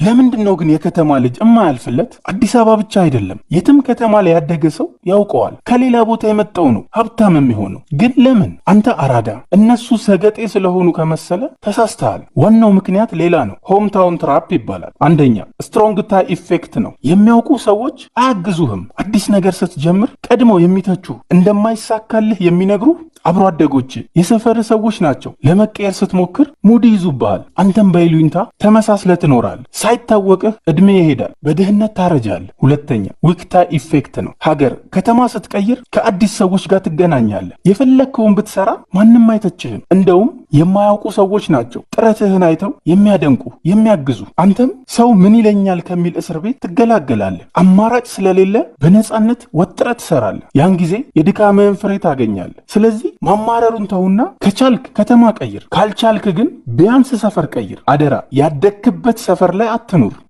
ለምንድን ነው ግን የከተማ ልጅ እማያልፍለት? አዲስ አበባ ብቻ አይደለም፣ የትም ከተማ ላይ ያደገ ሰው ያውቀዋል። ከሌላ ቦታ የመጣው ነው ሀብታም የሚሆነው። ግን ለምን? አንተ አራዳ፣ እነሱ ሰገጤ ስለሆኑ ከመሰለ ተሳስተሃል። ዋናው ምክንያት ሌላ ነው። Hometown trap ይባላል። አንደኛ strong tie effect ነው። የሚያውቁ ሰዎች አያግዙህም። አዲስ ነገር ስትጀምር ቀድመው የሚተቹ፣ እንደማይሳካልህ የሚነግሩ አብሮ አደጎች፣ የሰፈር ሰዎች ናቸው። ለመቀየር ስትሞክር ሙድ ይዙብሃል። አንተም በይሉኝታ ተመሳስለህ ትኖራለህ። ሳይታወቅህ እድሜ ይሄዳል። በድህነት ታረጃለህ። ሁለተኛ weak tie effect ነው። ሀገር ከተማ ስትቀይር ከአዲስ ሰዎች ጋር ትገናኛለህ። የፈለግከውን ብትሰራ ማንም አይተችህም። እንደውም የማያውቁ ሰዎች ናቸው ጥረትህን አይተው የሚያደንቁ፣ የሚያግዙ። አንተም ሰው ምን ይለኛል ከሚል እስር ቤት ትገላገላለህ። አማራጭ ስለሌለ በነፃነት ወጥረህ ትሰራለህ። ያን ጊዜ የድካምህን ፍሬ ታገኛለህ። ስለዚህ ማማረሩን ተውና ከቻልክ ከተማ ቀይር፣ ካልቻልክ ግን ቢያንስ ሰፈር ቀይር። አደራ ያደግክበት ሰፈር ላይ አትኑር።